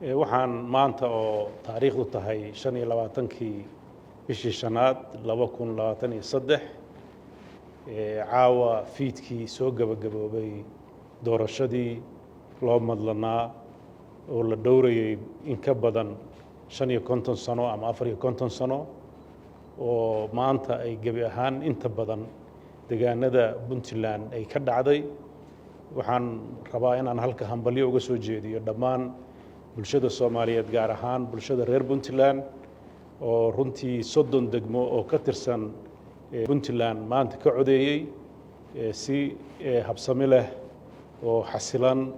Waxaan maanta oo taariikhdu tahay 25-kii bishii shanaad 2023, caawa fiidkii soo gebagaboobay doorashadii loo madlanaa oo la dhowrayay in ka badan 55 sano ama 54 sano, oo maanta ay gebi ahaan inta badan deegaanada Puntland ay ka dhacday. Waxaan rabaa inaan halka hambalyo uga soo jeediyo dhammaan bulshada Soomaaliyeed, gaar ahaan bulshada reer Puntland, oo runtii 30 degmo oo ka tirsan Puntland maanta ka codeeyey si habsami leh oo xasilan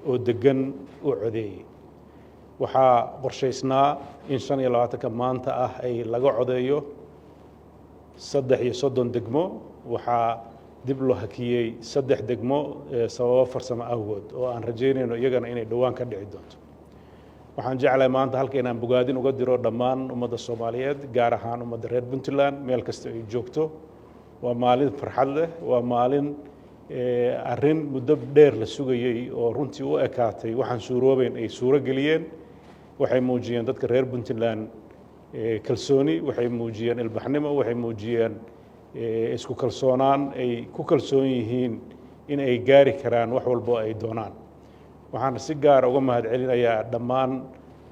oo deggan u codeeyey. Waxaa qorshaysnaa in 25-ka maanta ah ay laga codeeyo 33 degmo. Waxaa dib loo hakiyey saddex degmo sababo farsamo awgood, oo aan rajaynayno iyagana inay dhowaan ka dhici doonto. Waxaan jeclahay maanta halka inaan bogaadin uga diro dhammaan ummadda Soomaaliyeed, gaar ahaan ummadda reer Puntland meel kasta ay joogto. Waa maalin farxad leh, waa maalin arrin muddo dheer la sugayey oo runtii u ekaatay waxaan suuroobeyn ay suuro geliyeen. Waxay muujiyeen dadka reer Puntland kalsooni, waxay muujiyeen ilbaxnimo, waxay muujiyeen isku kalsoonaan ay ku kalsoon yihiin in ay gaari karaan wax walbo ay doonaan. Waxaan si gaara uga mahad celinayaa dhammaan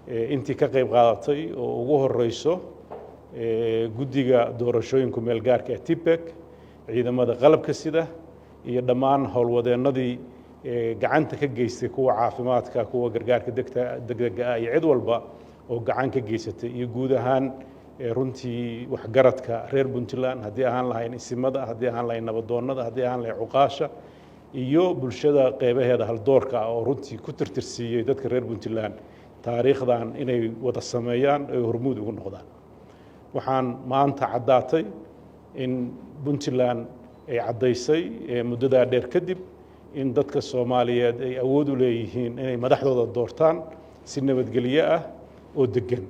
intii ka qayb qaadatay, oo ugu horeyso guddiga doorashooyinku meel gaarka ee TIPEC, ciidamada qalabka sida iyo dhammaan howlwadeennadii gacanta ka geystay, kuwa caafimaadka, kuwa gargaarka degta degdega ah iyo cid walba oo gacan ka geysatay, iyo guud ahaan runtii waxgaradka reer Puntland, haddii ahaan lahayn isimada, haddii ahaan lahayn nabadoonnada, haddii ahaan lahayn cuqaasha iyo bulshada qeybaheeda haldoorka ah, oo runtii ku tirtirsiiyey dadka reer Puntland taariikhdan inay wada sameeyaan, ay hormuud ugu noqdaan. Waxaan maanta caddaatay in Puntland ay caddaysay muddadaa dheer kadib in dadka Soomaaliyeed ay awood u leeyihiin inay madaxdooda doortaan si nabadgelyo ah oo deggan.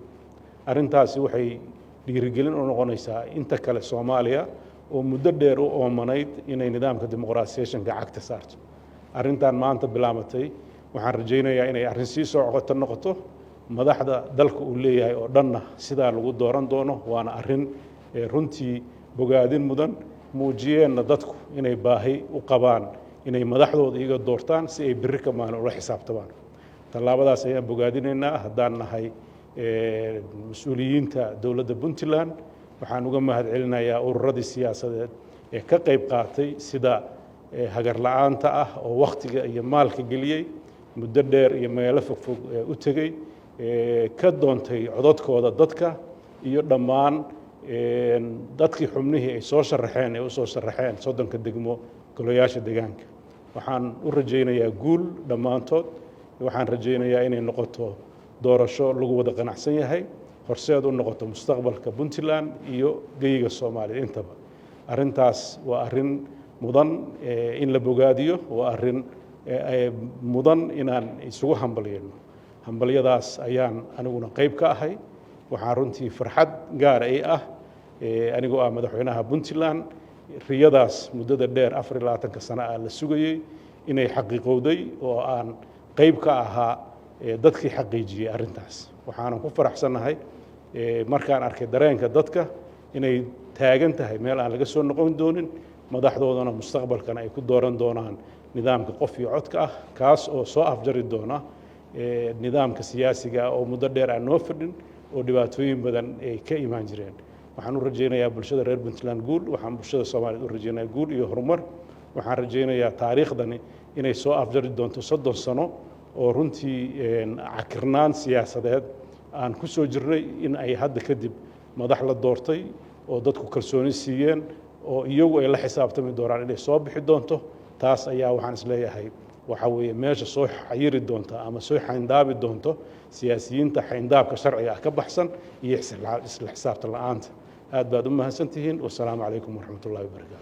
Arrintaasi waxay dhiirigelin u noqonaysaa inta kale Soomaaliya oo muddo dheer u oomanayd inay nidaamka dimuqraasiyeeshanka cagta saarto. Arrintan maanta bilaabatay waxaan rajaynayaa inay arrin sii socoto noqoto, madaxda dalka uu leeyahay oo dhanna sidaa lagu dooran doono. Waana arrin runtii bogaadin mudan, muujiyeenna dadku inay baahi u qabaan inay madaxdooda iyaga doortaan si ay berri ka maalin ula xisaabtamaan. Tallaabadaas ayaan bogaadinaynaa haddaan nahay mas-uuliyiinta dowladda Puntland. Waxaan uga mahad celinayaa ururadii siyaasadeed ee ka qayb qaatay sida hagar la-aanta ah oo wakhtiga iyo maalka geliyey, muddo dheer iyo meelo fogfog u tegey, ka doontay codadkooda dadka, iyo dhammaan dadkii xubnihii ay soo sharaxeen ee usoo sharaxeen 30-ka degmo golayaasha deegaanka. Waxaan u rajaynayaa guul dhammaantood. Waxaan rajaynayaa inay noqoto doorasho lagu wada qanacsan yahay, horseed u noqoto mustaqbalka Puntland iyo geyiga Soomaaliya intaba. Arrintaas waa arrin mudan in la bogaadiyo, waa arrin mudan inaan isugu hambalyayno. Hambalyadaas ayaan aniguna qayb ka ahay. Waxaa runtii farxad gaara ii ah, anigoo ah madaxweynaha Puntland, riyadaas muddada dheer 24-ka sano ah la sugayey inay xaqiiqowday oo aan qayb ka ahaa dadkii xaqiijiyey arrintaas. Waxaanan ku faraxsannahay markaan arkay dareenka dadka inay taagan tahay meel aan laga soo noqon doonin, madaxdoodana mustaqbalkana ay ku dooran doonaan nidaamka qof iyo codka ah, kaas oo soo afjari doona nidaamka siyaasiga ah oo muddo dheer aan noo fadhin oo dhibaatooyin badan ay ka imaan jireen. Waxaan u rajaynayaa bulshada reer Puntland guul. Waxaan bulshada Soomaaliyeed u rajaynayaa guul iyo horumar. Waxaan rajaynayaa taariikhdani inay soo afjari doonto 30 sano oo runtii cakirnaan siyaasadeed aan ku soo jirnay, in ay hadda kadib madax la doortay oo dadku kalsooni siiyeen oo iyagu ay la xisaabtami doonaan inay soo bixi doonto. Taas ayaa waxaan isleeyahay waxa weeye meesha soo xayiri doonta ama soo xayndaabi doonto siyaasiyiinta xayndaabka sharciga ah ka baxsan iyo isla xisaabtan la-aanta. Aad baad u mahadsantihiin. Wasalaamu calaykum waraxmat ullahi wabarakaatu.